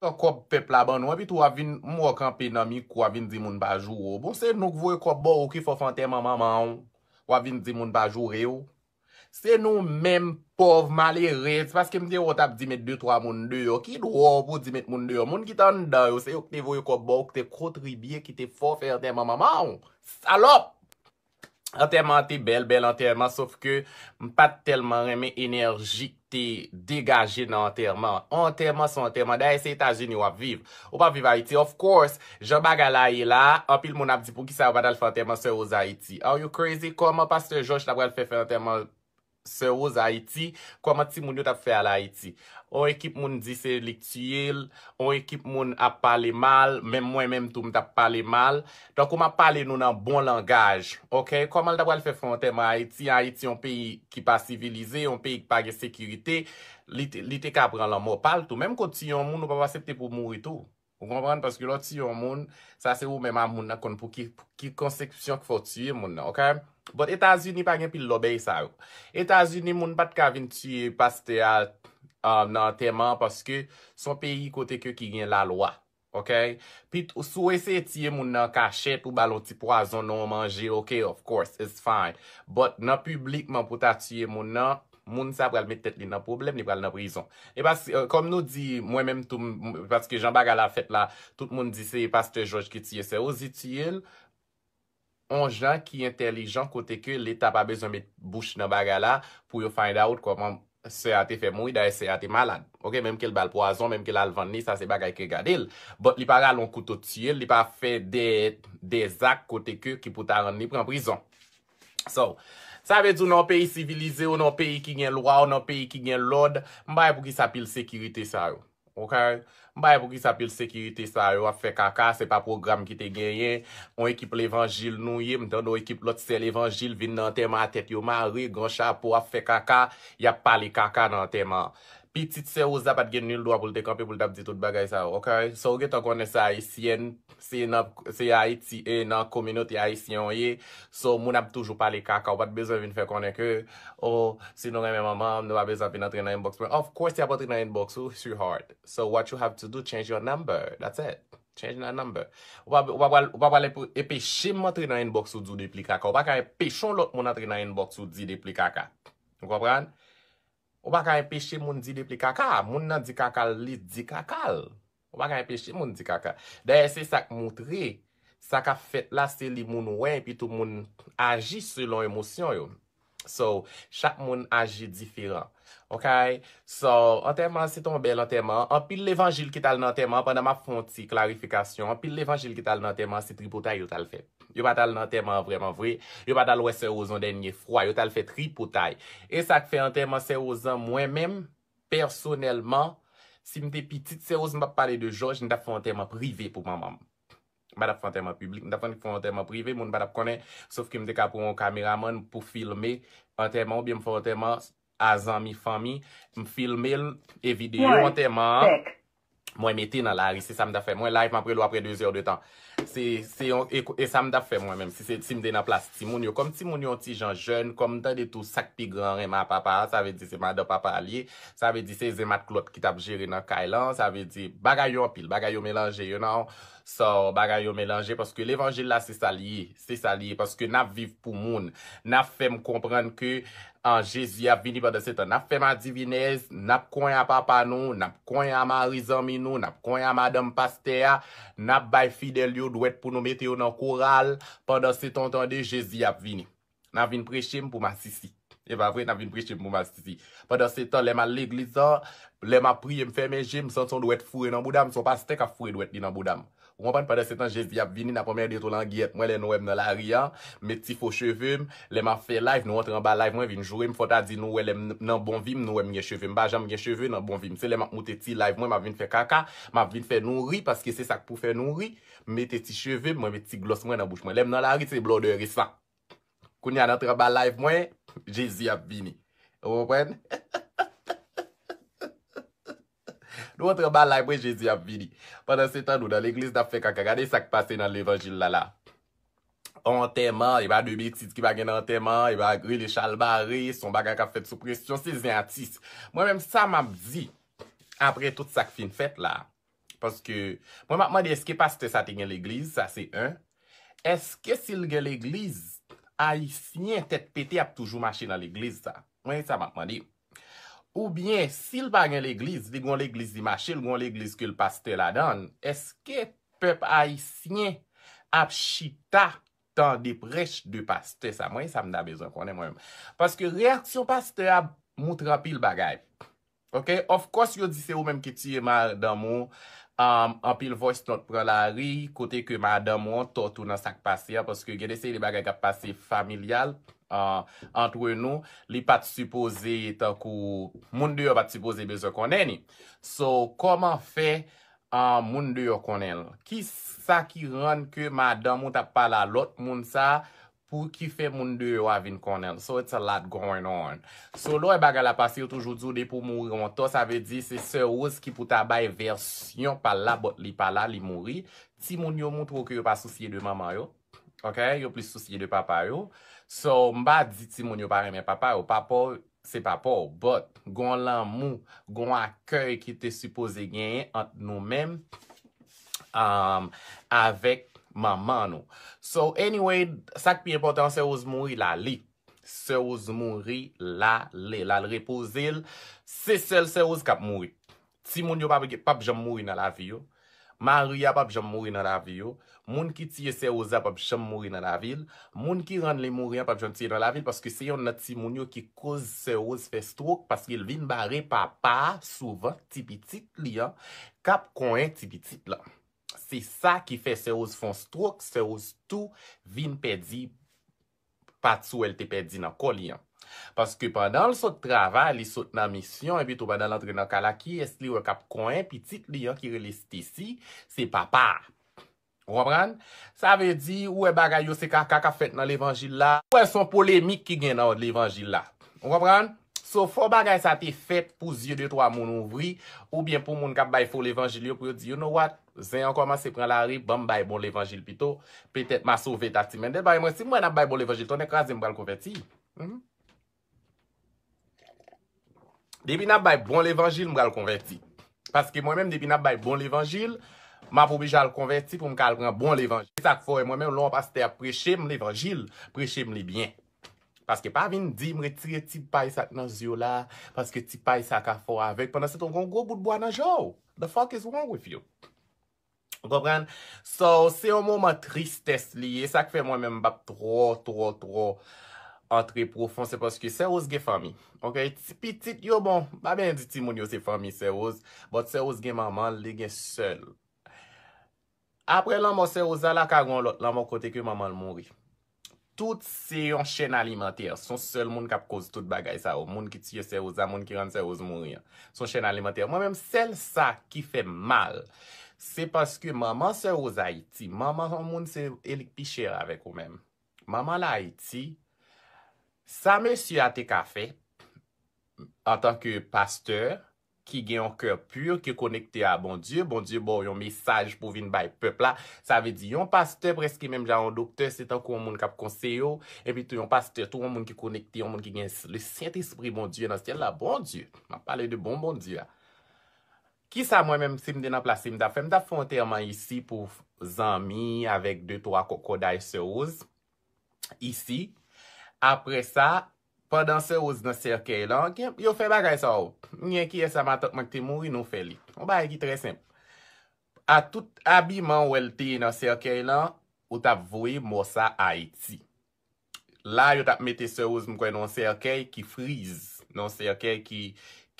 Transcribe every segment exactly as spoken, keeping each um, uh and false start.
Pran kòb pèp la ban nou, epi tou w ap vin, m wè w kanpe nan mikwo, w ap vin di moun pa joure w. Bon, se nou k voye kòb ba w ki fè w fè antèman manman w. W ap vin di moun pa joure w. Se nou menm pòv malerèz, paske m te wè w t ap di met de twa moun deyò. Ki dwa w pou di met moun deyò? Moun ki t anndan yo, se yo ki te voye kòb ba w, ki te kontribye, ki te fè w fè antèman manman w. Salòp! Antèman an te bèl, bèl antèman, sof ke m pa t tèlman renmen enèji k te degaje nan antèman an. On antèman se on antèman. Dayè, se Etazini w ap viv. Ou p ap viv Ayiti. Of course, jan bagay la ye la, anpil moun ap di, "Poukisa yo pa t al fè antèman Sè Rose Ayiti?" Are you crazy? Kòman Pastè Jòj ta pral fè fè antèman Sè Rose Ayiti? Kòman timoun yo t ap fè al Ayiti? On ekip moun di se li k tiye l, on ekip moun ap pale mal, menm mwen menm tou m t ap pale mal. Tankou m ap pale nou nan bon langaj, oke? Kòman l ta pral fè fè antèman Ayiti? Ayiti yon peyi ki pa sivilize, yon peyi ki pa gen sekirite, li te, li te ka pran lanmò pa l tou. Menm ke w tiye yon moun, ou p ap aksepte pou w mouri tou. Ou konprann? Paske lè w tiye yon moun, sa se ou menm a moun nan konn pou ki, pou ki konsepsyon k fè w tiye moun nan, oke? But Etazini pa gen pil lòbèy sa yo. Etazini, moun pa t ka vin tiye pastè a, um, nan antèman an paske se yon peyi kote ke ki gen lalwa, oke? Pit-, si w eseye tiye moun nan kachèt, ou ba l yon ti pwazon nan yon manje, oke, of course, it's fine. But nan piblikman pou ta tiye moun nan, moun sa pral met tèt li nan pwoblèm, li pral nan prizon. E pa si, euh, kòm nou di, mwen menm tou, m, paske jan bagay la fèt la, tout moun di se Pastè Jòj ki tiye Sè Rose, li tiye l, on jan ki entèlijan kote ke Leta pa bezwen met bouch nan bagay la pou yo find out kòman sè a te fè mouri, dayè sè a te malad. Oke, menm ke l ba l pwazon, menm ke l al vann li, sa se bagay ke gade l. But li pa rale yon kouto tiye l, li pa fè de, de zak kote ke ki pou ta rann li pran prizon. So, sa vle di w nan yon peyi sivilize, w nan yon peyi ki gen lwa, w nan yon peyi ki gen lòd, m pa wè poukisa pil sekirite sa yo. Oke? M pa wè poukisa pil sekirite sa yo ap fè kaka, se pa pwogram ki te genyen, yon ekip levanjil nou ye, m tande yon ekip lòt sè levanjil vin nan antèman a tèt yo mare, gran chapo ap fè kaka, y ap pale kaka nan antèman an. Pitit sè Rose la pa t gen nil dwa pou l te kanpe pou l t ap di tout bagay sa yo, oke? So, ou gentan konnen se ayisyèn, se nan, se Ayiti, e nan kominote ayisyen w ye. So, moun ap toujou pale kaka. Ou pa t bezwen vin fè konnen ke, oh, si nou renmen manman m, nou pa bezwen vin antre nan inbox mwen. Of course, y ap antre nan inbox ou, sweetheart. So, what you have to do, change your number. That's it. Change your number. Ou pa, ou pa pral, ou pa pral enpe-, enpeche m antre nan inbox ou di w de pli kaka. Ou pa ka enpeche yon lòt moun antre nan inbox ou di de pli kaka. Ou konprann? Ou pa ka enpeche moun di de pli kaka. Moun nan di kaka l, li di kaka l. Ou pa ka enpeche moun di kaka. Dayè, se sa k moutre, sa k ap fèt la, se li moun wè, epi tou moun aji selon emosyon yo. So, chak moun aji diferan. Oke? So, antèman an, se te yon bèl antèman. Anpil levanjil ki t al nan antèman an, pandan m ap fè yon ti klarifikasyon, anpil levanjil ki t al nan antèman an, se tripotay yo t al fè. Yo pa t al nan antèman an vrèman vre. Yo pa t al wè sè Rose yon dènye fwa. Yo t al fè tripotay. E sa k fè antèman sè Rose an, mwen menm, pèsonèlman, si m te pitit sè Rose, m p ap pale de Jòj, m t ap fè yon antèman prive pou manman m. M pa t ap fè antèman piblik, m t ap fè yon antèman prive, moun pa t ap konnen, sof ke m te ka pran yon kameramann pou filme antèman, oubyen m fè yon antèman a zanmi, fanmi, m filme l, e videyo antèman an, mwen mete nan lari, se sa m t ap fè. Mwen live, m ap rele w apre de zè de tan. Se, se yon, e, e sa m t ap fè mwen menm, si se, si m te nan plas timoun yo. Kòm timoun yo yon ti jan jèn, kòm m tande tou sa k pi gran renmen a papa a, sa vle di se madan papa a l ye, sa vle di se zen matlòt ki t ap jere nan kay lan, sa vle di bagay yo anpil, bagay yo melanje, you know. So, bagay yo melanje, paske levanjil la, se sa l ye, se sa l ye, paske n ap viv pou moun, n ap fè m konprann ke an, Jezi ap vini, pandan se tan n ap fè madivinèz, n ap konyen a papa nou, n ap konyen a mari zanmi nou, n ap konyen a madanm pastè a, n ap bay fidèl yo dwèt pou nou mete yo nan koral, pandan se tan w tande Jezi ap vini. N ap vin preche m pou masisi. E pa vre, n ap vin preche m pou masisi. Pandan se tan, lè m al legliz la, lè m ap priye, m fèmen je m, m santi yon dwèt foure nan bouda m, se yon pastè k ap foure dwèt li nan bouda m. Ou konprann? Pandan se tan, Jezi ap vini, n ap anmède tou langyèt. Mwen, lè nou wè m nan lari a, m met ti fo cheve m, lè m ap fè live, nou antre anba live mwen, vin joure m, fò ta di nou wè lè m nan bon vi m, nou wè m gen cheve. M pa janm gen cheve nan bon vi m. Se lè m ap moute ti live mwen, m ap vin fè kaka, m ap vin fè nou ri, paske se sa k pou fè nou ri. M mete ti cheve m, mwen met ti glòs mwen nan bouch mwen. Lè m nan lari, se blòdè resan. Kounye a, n antre anba live mwen, Jezi ap vini. Ou konprann? Nou antre anba live mwen, Jezi ap vini. Pandan se tan, nou nan legliz, n ap fè kaka. Gade sa k pase nan levanjil la la. Antèman, e pa de betiz ki pa gen nan antèman, e pa rele chalbare, se yon bagay k ap fèt sou presyon, se zen atis. Mwen menm, sa m ap di, apre tout sa k fin fèt la, Paske, mwen m ap mande, èske pastè sa te gen legliz? Sa se en. Èske si l gen legliz, Ayisyen tèt pete ap toujou mache nan legliz sa? Mwen, sa m ap mande. Oubyen, si l pa gen legliz, li gon legliz li mache, l gon legliz ke l pastè ladan l, èske pèp ayisyen ap chita tande prèch de pastè sa? Mwen, sa m ta bezwen konnen mwen menm. Paske reyaksyon pastè a moutre anpil bagay. Ok, of course, yo di se ou menm ki tiye madanm ou. Um, anpil voice note pran lari, kote ke madanm ou an tòt ou nan sa k pase a, paske gen de seri de bagay k ap pase familyal, uh, antre nou, li pa t sipoze tankou moun deyò pa t sipoze bezwen konnen ni. So, kòman fè, uh, moun deyò konnen l? Ki sa ki rann ke madanm ou t ap pale a lòt moun sa pou ki fè moun deyò a vin konnen l? So it's a lot going on. So lè w wè bagay la pase, yo toujou di w depi w mouri w antò, sa vle di se sè Rose ki pou ta bay vèsyon pa l la, but li pa la, li mouri. Timoun yo moutre w ke yo pa sousye de manman yo. Ok? Yo plis sousye de papa yo. So, m pa di timoun yo pa renmen papa yo. Papa w se papa w. But, gon lanmou, gon akèy ki te sipoze genyen ant nou menm, um, avèk manman nou. So, anyway, sa k pi enpòtan, sè Rose mouri, l ale. Sè Rose mouri, l ale. L al repoze l. Se sèl sè Rose k ap mouri. Timoun yo p ap, p ap janm mouri nan lavi yo. Mari a p ap janm mouri nan lavi yo. Moun ki tiye sè Rose a p ap janm mouri nan lavi l. Moun ki rann li mouri an p ap janm tiye nan lavi l, paske se yonn nan timoun yo ki koz sè Rose fè stroke, paske l vin bare papa a sou vant ti pitit li an, k ap konyen ti pitit lan. Se sa ki fè sè Rose fè yon stroke, sè Rose tou vin pèdi pati wè l te pèdi nan kò li an. Paske pandan l sot travay, li sot nan misyon, epi tou pandan l antre nan kay la, kiyès li wè k ap konyen pitit li an ki rele Stacy? Se papa a. Ou konprann? Sa vle di, ou wè bagay yo se kaka k ap fèt nan levanjil la. Ou wè se yon polemik ki gen nan levanjil la. Ou konprann? So, fò bagay sa te fèt pou zye de twa moun ouvri, oubyen pou moun k ap bay fo levanjil yo, pou yo di, you know what? Zen an kòmanse pran lari, ban m bay bon levanjil pito. Petèt m a sove Tati Mendel. Bay mwen, si m wè n ap bay bon levanjil, tonnè kraze m pral konvèti. Mhm. Depi n ap bay bon levanjil, m pral konvèti. Paske mwen menm, depi n ap bay bon levanjil, m ap oblije al konvèti pou m ka al pran bon levanjil. Se sa k fè w wè mwen menm, lè yon pastè ap preche m levanjil, preche m li byen. Paske pa vin di m retire ti pay sa k nan zye w la, paske ti pay sa ka fè w avèg. Pandan se tan, w gen yon gwo bout bwa nan je w. The fuck is wrong with you? Ou konprann? So, se yon moman tristès li ye. Sa k fè mwen menm m p ap twò, twò, twò antre pwofon, se paske sè Rose gen fanmi. Ok? Ti pitit yo, bon, m pa byen di timoun yo se fanmi sè Rose, but sè Rose gen manman l, li gen sè l. Apre lanmò sè Rose la, ka gen yon lòt lanmò kote ke manman l mouri. Tout se yon chèn alimantè. Se yon sèl moun k ap koz tout bagay sa yo. Moun ki tiye sè Rose la, moun ki rann sè Rose mouri an. Se yon chèn alimantè. Mwen menm, sèl sa ki fè m mal, se paske manman sè Rose Ayiti, manman yon moun se e li k pi chè avèk ou menm. Manman l Ayiti, sa mesye a te ka fè, antanke pastè ki gen yon kè pi, ki konekte a Bondye, Bondye ba w yon mesaj pou vin bay pèp la. Sa vle di, yon pastè prèske menm jan yon doktè, se tankou yon moun k ap konseye w, epi tou yon pastè, tou yon moun ki konekte, yon moun ki gen le Sentespri Bondye nan syèl la, Bondye. M ap pale de bon Bondye a. Kisa mwen menm, si m te nan plas li, m t ap fè? M t ap fè yon antèman isi pou zanmi avèk de twa kòkòday sè Rose isi. Apre sa, pandan sè Rose nan sèkèy lan, gen, yo fè bagay sa yo. M gen kiyès sa, matant mwen ki te mouri, nou fè li. Yon bagay ki trè senp. A tout abiman ou wè l te ye nan sèkèy lan, ou t ap voye mò sa Ayiti. La, yo t ap mete sè Rose, m kwè, nan yon sèkèy ki friz, nan yon sèkèy ki,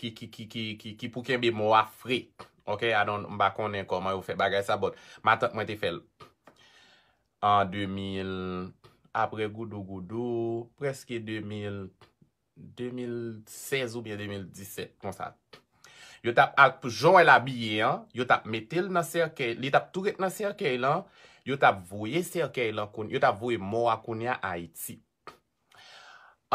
ki, ki, ki, ki, ki, ki pou kenbe mò a fre. Ok, I don't, m pa konnen kòman yo fè bagay sa, but matant mwen te fè l. An de mil, apre Goudou Goudou, prèske de mil, de mil sèz oubyen de mil disèt, konsa. Yo t ap, ak jan l abiye an, yo t ap mete l nan sèkèy, li t ap tou ret nan sèkèy lan, yo t ap voye sèkèy lan, koun-, yo t ap voye mò a kounye a Ayiti.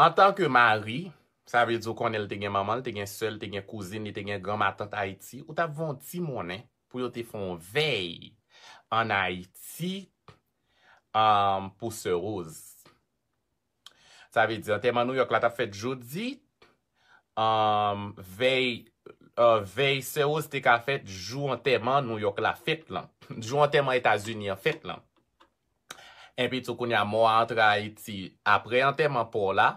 Antanke mari, sa vle di w konnen l te gen manman l, te gen sè l, te gen kouzin, li te gen gran matant Ayiti, ou t ap voye yon ti monnen pou yo te fè yon vèy ann Ayiti, um, pou sè Rose. Sa vle di, antèman Nouyòk la t ap fèt jodi, um, vèy uh, vèy sè Rose te ka fèt jou antèman Nouyòk la fèt lan. Jou antèman Etazini an fèt lan. Epi tou kounye a mò a antre Ayiti apre antèman pa w la.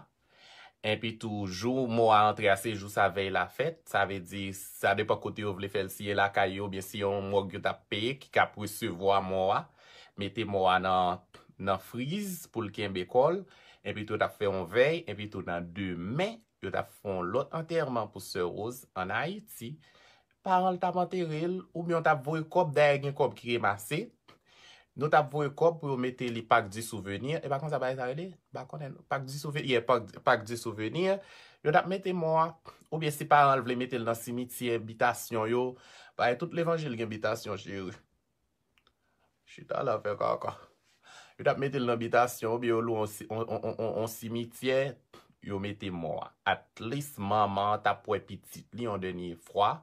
Epi tou jou mò a antre a se jou sa vèy la fèt. Sa vle di sa depann kote yo vle fè l, si e lakay yo oubyen si yon mòg yo t ap peye ki k ap resevwa mò a. Mete mò a nan, nan friz pou l kenbe kò l. Epi tou yo t ap fè yon vèy. Epi tou nan demen yo t ap fè yon lòt antèman pou sè Rose ann Ayiti. Paran l t ap antere l, oubyen yo t ap voye kòb, dayè gen kòb ki remase. Nou t ap voye kòb pou yo mete li Parc du Souvenir. E pa konsa bagay sa rele? M pa konnen non. Parc du Souvenir, yeah, Parc, Parc du Souvenir. Yo t ap mete mò a, oubyen si paran l vle mete l nan simityè, bitasyon yo. Bagay tout levanjil gen bitasyon, cheri. Chita la fè kaka. Yo t ap mete l nan bitasyon, oubyen yo lwe yon si-, on, on, on, on, on simityè, yo mete mò a. At least manman an t ap wè pitit li yon dènye fwa.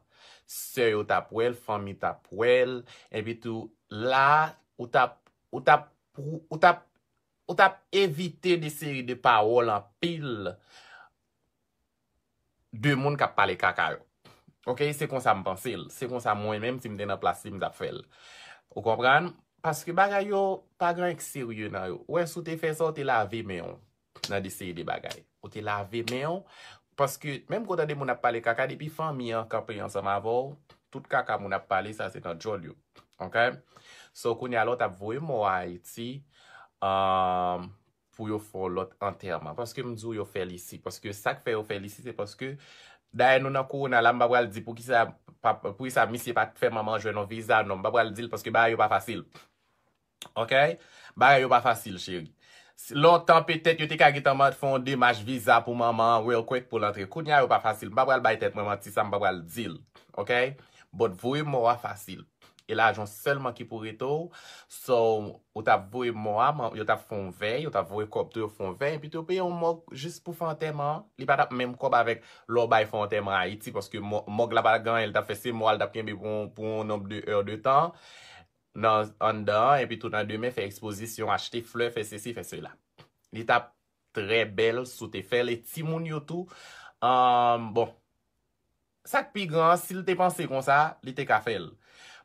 Sè yo t ap wè l, fanmi t ap wè l. Epi tou, la, ou t ap, ou t ap, ou t ap, ou t ap evite de seri de pawòl anpil de moun k ap pale kaka yo. Oke, se konsa m panse l. Se konsa mwen menm, si m te nan plas li, m t ap fè l. Ou konprann? Paske bagay yo, pa gen anyen k serye nan yo. Ou wè, si w te fè sa, ou te lave men w nan de seri de bagay. Ou te lave men w, paske menm kote de moun ap pale kaka, depi fanmi an kanpe ansanm avè w, tout kaka moun ap pale, sa se nan djòl yo. Oke? So, kounye a la, w t ap voye mò a Ayiti, um, pou yo fè yon lòt antèman. Paske m di w yo fè l isi. Paske sa k fè yo fè l isi, se paske, dayè nou nan kowona la, m pa pral di poukisa, pa, poukisa misye pa t fè manman an jwenn yon viza, non, m pa pral di l paske bagay yo pa fasil. Oke? Bagay yo pa fasil, cheri. Lontan, petèt, yo te ka gentan fè yon demach viza pou manman an, real quick, pou l antre. Kounye a, yo pa fasil. M pa pral bay tèt mwen manti, sa m pa pral di l. Oke? But voye mò a fasil. E lajan sèlman ki pou rete w. So, ou t ap voye mò a, man-, yo t ap fè yon vèy, yo t ap voye kòb tou, yo fè yon vèy, epi tou yo peye yon mòg jis pou fè antèman an. Li pa t ap menm kòb avèk lè w bay fè antèman Ayiti, paske mò-, mòg la pa t gen anyen, li t ap fè se mò a, li t ap kenbe pou, pou yon nonb de è de tan. Nan, anndan an, epi tou nan demen, fè ekspozisyon, achte flè, fè sesi, fè sela. Li t ap trè bèl si w te fè l, e timoun yo tou. Ahn, bon, sa k pi gran an, si l te panse konsa, li te ka fè l.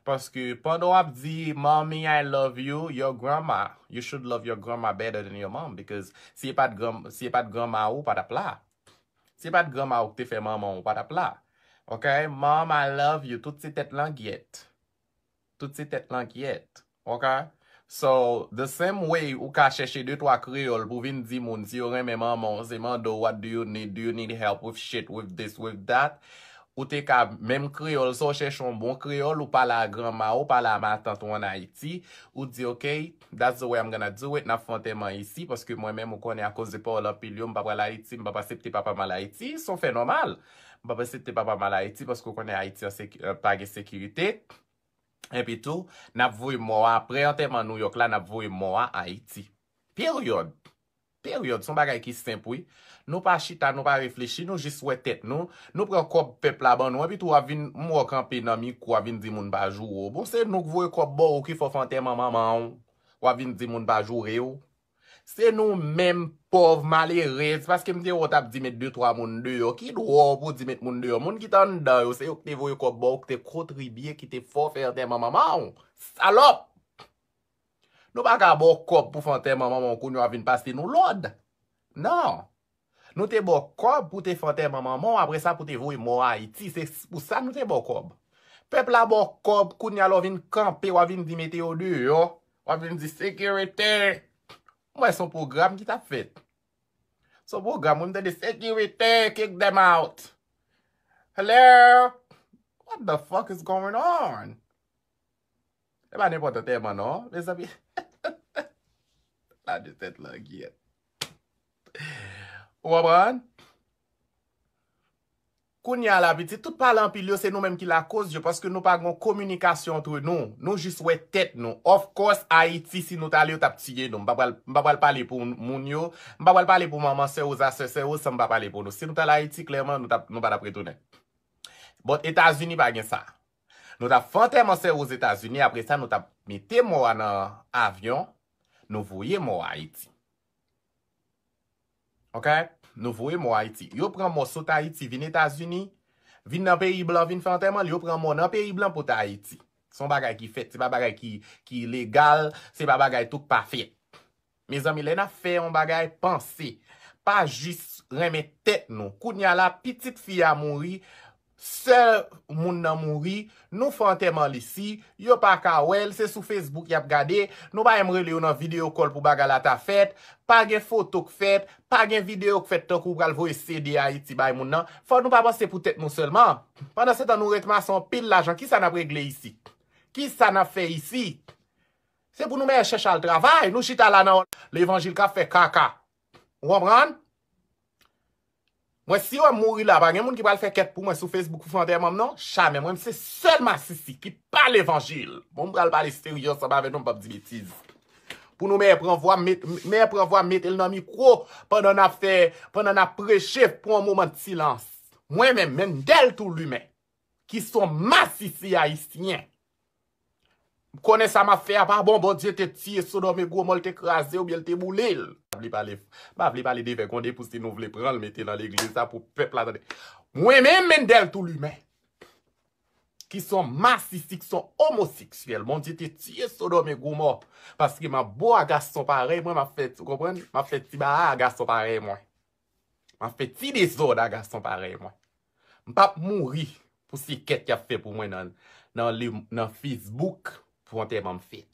Paske pandan w ap di, "Mommy, I love you," your grandma, you should love your grandma better than your mom, because si e pa t gran, si e pa t granma ou, ou pa t ap la. Si e pa t granma ou ki te fè manman w, ou pa t ap la. Ok? "Mom, I love you," tout se tèt langyèt. Tout se tèt langyèt. Ok? So, the same way ou ka chèche de twa kreyòl pou vin di moun si yo renmen manman w, se mande w, "What do you need? Do you need help with shit, with this, with that?" Ou te ka, menm kreyòl sa, w chèche yon bon kreyòl, ou pale a granma w, ou pale a matant ou ann Ayiti, ou di, "Ok, that's the way I'm gonna do it, n ap fè antèman isi, paske mwen menm, ou konnen, akoz de pawòl anpil yo, m pa pral Ayiti, m p ap aksepte papa m al Ayiti," se yon fè nòmal. M p ap aksepte papa m al Ayiti, paske ou konnen Ayiti an seki-, euh, pa gen sekirite. Epi tou, n ap voye mò a apre antèman Nouyòk la, n ap voye mò a Ayiti. Peryòd. Peryòd. Se yon bagay ki senp, wi. Nou pa chita, nou pa reflechi, nou jis wè tèt nou. Nou pran kòb pèp la ban nou, epi tou w ap vin, m wè w kanpe nan mikwo, w ap vin di moun pa joure w. Bon, se nou k voye kòb ba w ki fè w fè antèman manman w. W ap vin di moun pa joure w. Se nou menm pòv malerèz, paske m te wè w t ap di met de twa moun deyò. Ki dwa w pou di met moun deyò? Moun ki t anndan yo, se yo ki te voye kòb ba w, ki te kontribye, ki te fè w fè antèman manman w. Salòp! Nou pa ka ba w kòb pou fè antèman manman w, kounye a w ap vin pase nou lòd. Non. Nou te ba w kòb pou te fè antèman manman w, apre sa pou te voye mò a Ayiti. Se s-, pou sa nou te ba w kòb. Pèp la ba w kòb, kounye a lè w vin kanpe, w ap vin di mete yo deyò. W ap vin di sekirite. M wè se yon pwogram ki t ap fèt. Se yon pwogram, wi, m tande sekirite, kick them out. Hello? What the fuck is going on? E pa nenpòt antèman non, mezanmi. La de tèt langyèt. Ou konprann? Kounye a la, pitit, tout pale anpil yo, se nou menm ki lakoz yo, paske nou pa gen kominikasyon antre nou. Nou jis wè tèt nou. Of course, Ayiti, si nou t ale, yo t ap tiye nou. M pa pral, m pa pral pale pou moun yo. M pa pral pale pou manman sè Rose a, sè, sè Rose, san m pa pale pou nou. Si nou t al Ayiti, klèman, nou t ap, nou pa t ap retounen. But Etazini pa gen sa. Nou t ap fè antèman sè Rose Etazini, apre sa, nou t ap mete mò a nan avyon, nou voye mò a Ayiti. Ok? Nou voye mò Ayiti. Yo pran mò sot Ayiti vin Etazini, Vin nan peyi blan, vin fè antèman l, yo pran mò nan peyi blan pote Ayiti. Se yon bagay ki fèt, se pa bagay ki, ki legal, se pa bagay tou k pa fèt. Mezanmi, lè n ap fè yon bagay, panse. Pa jis renmen tèt nou. Kounye a la, pitit fi a mouri, sè moun nan mouri, nou fè antèman l isi, yo pa ka wè l, se sou Facebook y ap gade, nou pa menm rele yo nan video call pou bagay la ta fèt, pa gen foto k fèt, pa gen videyo k fèt tankou w pral voye C D Ayiti bay moun nan. Fò nou pa panse pou tèt nou sèlman. Pandan se tan nou ret mase anpil lajan, kisa n ap regle isi? Kisa n ap fè isi? Se pou nou mèt chèche al travay, nou chita la nan levanjil k ap fè kaka. Ou konprann? Mwen, si yo mouri la, pa gen moun ki pral fè kèt pou mwen sou Facebook pou fè antèman m non. Jamè, mwen, se sèl masisi ki pa levanjil. Bon, m pral pale serye ansanm avè nou, m p ap di betiz. Pou nou mèt pran vwa, met, mèt pran vwa, mete l nan mikwo pandan n ap fè, pandan n ap preche, pran yon moman de silans. Mwen menm, Mendel Toulimen, ki se yon masisi ayisyen. M konnen sa m ap fè a pa bon, Bondye te tiye Sodòm e Gomò, l te kraze oubyen l te boule l. M pa vle pale, m pa vle pale de vègonde pou si nou vle pran l mete nan legliz la pou pèp la tande. Mwen menm, Mendel Toulimen, ki se yon masisi, ki se yon omoseksyèl, Bondye te tiye Sodòm e Gomò, paske m ap bo a gason parèy mwen, m ap fè, ou konprann? M ap fè ti bagay a gason parèy mwen. M ap fè ti dezòd a gason parèy mwen. M p ap mouri pou se kèt y ap fè pou mwen nan, nan, li- nan Facebook pou antèman m fèt.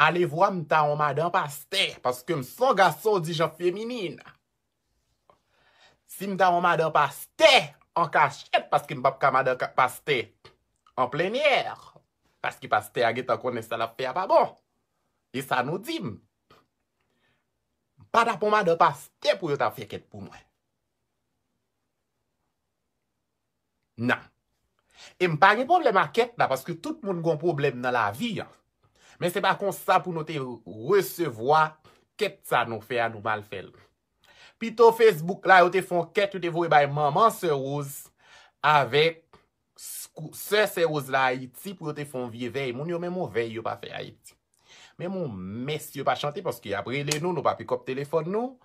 Alevwa m ta yon madan pastè, paske m se yon gason dijan feminin. Si m ta yon madan pastè an kachèt, paske m p ap ka madan ka- pastè an plennyè, paske pastè a gentan konnen sa l ap fè a pa bon. E sa nou di m. M pa t ap yon madan pastè pou yo ta fè kèt pou mwen. Non. E m pa gen pwoblèm ak kèt la, paske tout moun gon pwoblèm nan lavi an. Men se pa konsa pou nou te resevwa kèt sa nou fè a, nou mal fè l. Pito Facebook la, yo te fè yon kèt, yo te voye bay manman Sè Rose avèk sè Sè Rose la Ayiti pou yo te fè yon vye vèy. Moun yo menm yon vèy yo pa fè Ayiti. Menm yon mès yo pa chante paske y ap rele nou, nou pa pikòp telefòn nou.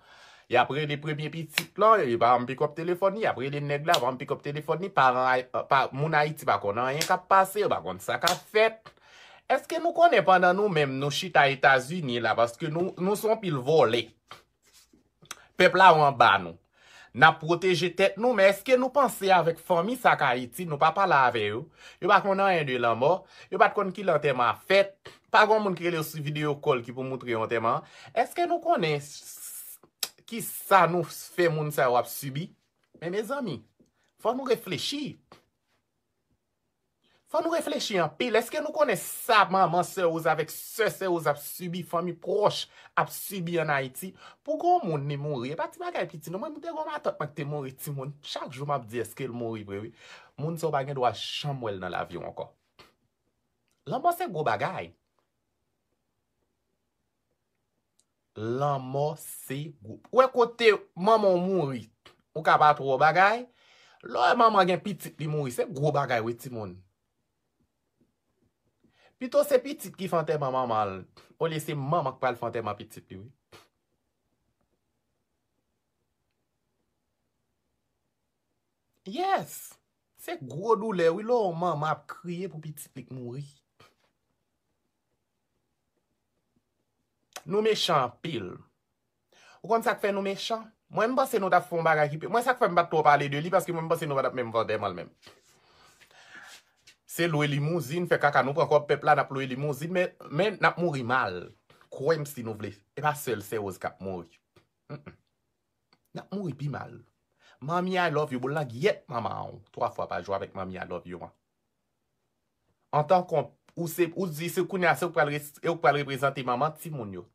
Y ap rele premye pitit lan, yo pa janm pikòp telefòn li, y ap rele nèg la, pa janm pikòp telefòn li, paran Ay- pa, moun Ayiti pa konn anyen k ap pase, yo pa konn sa k ap fèt. Èske nou konnen pandan nou menm nou chita Etazini la, paske nou, nou se yon pil vòlè. Pèp la ou anba nou. N ap pwoteje tèt nou, men èske nou panse avèk fanmi sa k Ayiti, nou pa pale avè yo? Yo pa konn anyen de lanmò, yo pa t konn kilè antèman ap fèt, pa gen moun ki rele yo sou videyo call ki pou moutre yo antèman an. Èske nou konnen s- s- ki sa nou fè moun sa yo ap sibi? Men mezanmi, fò nou reflechi. Fò nou reflechi anpil. Èske nou konnen sa manman Sè Rose avèk sè Sè Rose ap sibi, fanmi pwòch ap sibi ann Ayiti? Pou gon moun li mouri, e pa ti bagay piti non. Mwen, mwen te gon matant mwen ki te mouri timoun. Chak jou m ap di, èske l mouri vre, wi. Moun sa yo pa gen dwa janm wè l nan lavi w ankò. Lanmò se gwo bagay. Lanmò se gwo. Ou wè kote manman w mouri, ou ka pa twò bagay. Lè w wè manman gen pitit li mouri, se gwo bagay wi timoun. Pito se pitit ki fè antèman manman l, olye se manman k pral fè antèman pitit li wi. Yes! Se gwo doulè wi lè w wè yon manman ap kriye pou pitit li k mouri. Nou mechan anpil. Ou konn sa k fè nou mechan? Mwen, m panse nou t ap fè yon bagay ki pi. Mwen, sa k fè m pa t twò pale de li, paske mwen, m panse nou pa t ap menm fè antèman l menm. Se lwe limouzin, fè kaka, nou pran kòb pèp la, n ap lwe limouzin, men, men n ap mouri mal. Kwè m si nou vle. E pa sèl Sè Rose k ap mouri. Mm-mm. N ap mouri pi mal. Manmi I love you, boul nan gyèt manman w twa fwa pa jou avèk manmi I love you an. Antanke ou se, ou di se kounye a se ou k pral res- ou k pral reprezante manman timoun yo.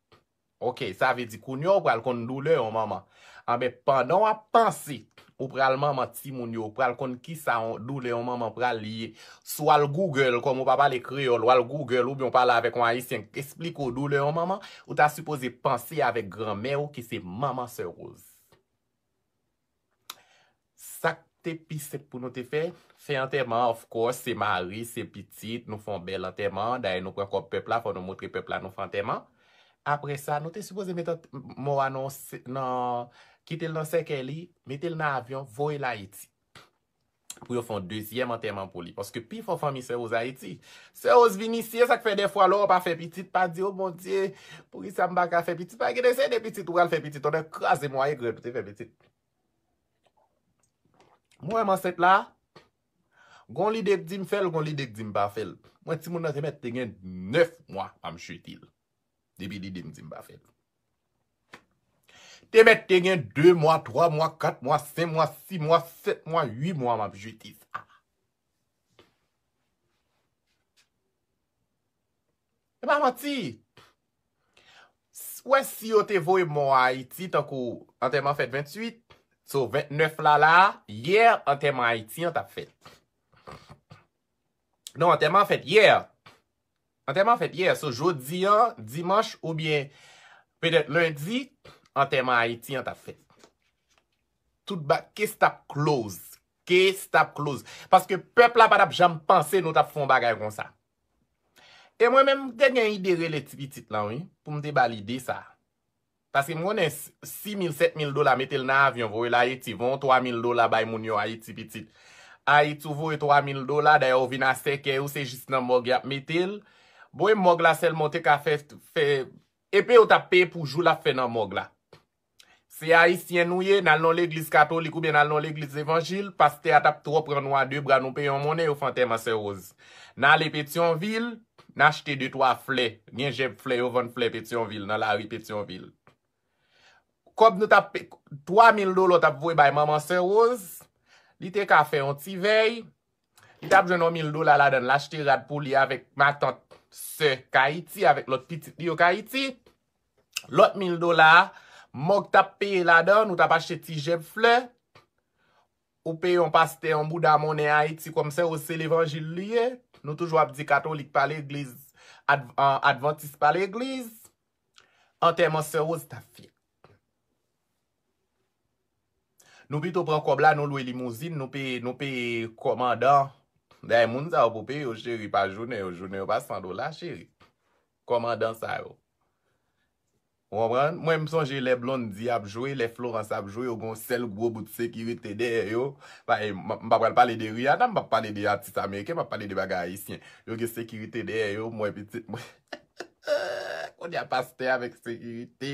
Ok, sa vle di kounye a ou pral konn doulè yon manman. Anben, pandan w ap panse ou pral manman timoun yo, ou pral konn kisa yon doulè yon manman pral ye. Si w al Google, kòm ou pa pale kreyòl, w al Google oubyen w pale avèk yon ayisyen k esplike w doulè yon manman, ou ta sipoze panse avèk granmè w ki se manman Sè Rose. Sa k te pi senp pou nou te fè, fè antèman, of course, se mari, se pitit, nou fè yon bèl antèman. Dayè, nou pran kòb pèp la, fò nou montre pèp la nou fè antèman. Apre sa, nou te sipoze met ant- mò a nan, nan kite l nan sèkèy li, mete l nan avyon, voye l Ayiti. Pou yo fè yon dezyèm antèman pou li. Paske pi fò fanmi Sè Rose Ayiti. Sè Rose vin isi, e sa k fè dèfwa lè w pa fè pitit, pa di, "O Bondye, poukisa m pa ka fè pitit?" Pa gen de se de pitit ou pral fè pitit, ou nan kraze mwaye grèt ou te fè pitit. Mwen, m ansent la, gon lide k di m fè l, gon lide k di m pa fè l. Mwen, timoun nan te mèt te gen nèf mwa, m ap jete l. Depi lide m di m pa fè l. Te mèt te gen de mwa, twa mwa, kat mwa, senk mwa, sis mwa, sèt mwa, uit mwa, m ap jete sa. E pa manti. S-, wè, si yo te voye mò a Ayiti, tankou antèman fèt venntuit, so ventnèf la, la, yè, antèman Ayiti an t ap fèt. Non, antèman fèt yè. Antèman fèt yè. So, jodi an, dimanch oubyen petèt lendi, antèman Ayiti an t ap fèt. Tout ba-, case t ap close. Case t ap close. Paske pèp la pa t ap janm panse nou t ap fè yon bagay konsa. E mwen menm, m te gen ide rele ti pitit lan, wi, pou m te ba l ide sa. Paske m konnen s-, sis mil, sèt mil dola, mete l nan avyon, voye l Ayiti, voye yon twa mil dola bay moun yo Ayiti pitit. Ayiti, ou voye twa mil dola, dayè ou vin a sèkèy ou, se jis nan mòg y ap mete l. Voye mòg la sèlman, ou te ka fè, fè, epi ou t ap peye pou jou l ap fè nan mòg la. Se ayisyen nou ye, n al nan legliz katolik oubyen n al nan legliz levanjil, pastè a t ap twò pran nou a de bra, nou peye yon monnen, yo fè antèman Sè Rose. N ale Petyonvil, n achte de twa flè. Gen jèb flè, yo vann flè Petyonvil, nan lari Petyonvil. Kòb nou t ap pe-, twa mil dola w t ap voye bay manman Sè Rose, li te ka fè yon ti vèy, li t ap jwenn yon mil dola ladan l, l achte rad pou li avèk matant, sè k Ayiti, avèk lòt pitit li yo k Ayiti. Lòt mil dola a, mòg t ap peye ladan, nou t ap achte ti jèb flè. Ou peye yon pastè, yon bouda monnen Ayiti kòm Sè Rose se levanjil li ye. Nou toujou ap di katolik pa legliz, adv-, an, advantis pa legliz. Antèman Sè Rose t ap fèt. Nou pito pran kòb la, nou lwe limouzin, nou peye, nou peye kòmandan. Dayè, moun sa yo pou peye yo, cheri, pa jounen yo. Jounen yo pa san dola, cheri. Kòmandan sa yo. Ou konprann? Mwen, m sonje lè Blondy ap jwe, lè Florence ap jwe, yo gon sèl gwo bout sekirite dèyè yo. Pa, e, m, m pa pral pale de Rihanna, m p ap pale de atis ameriken, m ap pale de bagay ayisyen. Yo gen sekirite dèyè yo, m wè pitit mwen. Kounye a pastè avèk sekirite.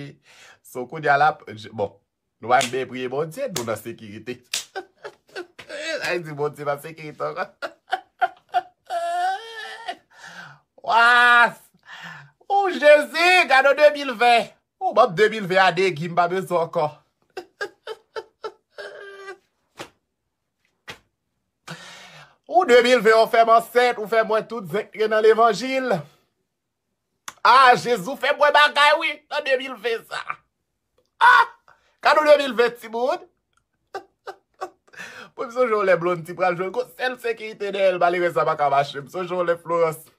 So, kounye a la, j-, bon, nou pa vle priye Bondye, nou nan sekirite. Sa vle di Bondye pa sekirite ankò. Wa! O Jezi, gade de mil ven. O, ban m de mil ven a degi, m pa bezwen ankò. O de mil ven, ou fè m ansent, ou fè m wè tout zen k gen nan levanjil. A, Jezi, ou fè m wè bagay, wi, nan de mil ven sa. A! Kado de mil ven, timoun. Mwen, m sonje yon lè Blondy pral jwe. Gon sèl sekirite dèyè l, malerèz la pa ka mache. M sonje yon lè Florence.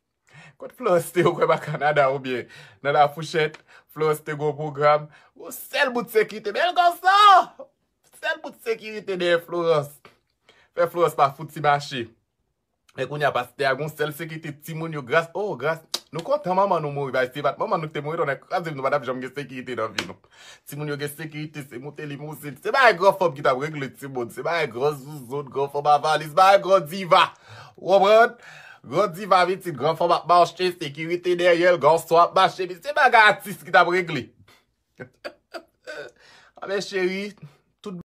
Kot Florence te, ou kwè pa Kanada oubyen nan La Fourchette, Florence te gon pwogram. Gon sèl bout sekirite. Bèl gason! Sèl bout sekirite dèyè Florence. Fè Florence pa fouti mache. E kounye a, pastè a gon sèl sekirite, timoun yo gras, oh, gras. Nou kontan manman nou mouri, bay, se pa t manman nou ki te mouri, tonnè kraze m, nou pa t ap janm gen sekirite nan vi nou. Timoun yo gen sekirite, se moute limouzin. Se bagay gran fanm ki t ap regle timoun, se bagay gran zouzoun, gran fanm a valiz, bagay gran diva. Ou konprann? Gran diva pitit, gran fanm ap mache, sekirite dèyè l, gason ap mache, se bagay atis ki t ap regle. Anben cheri, tout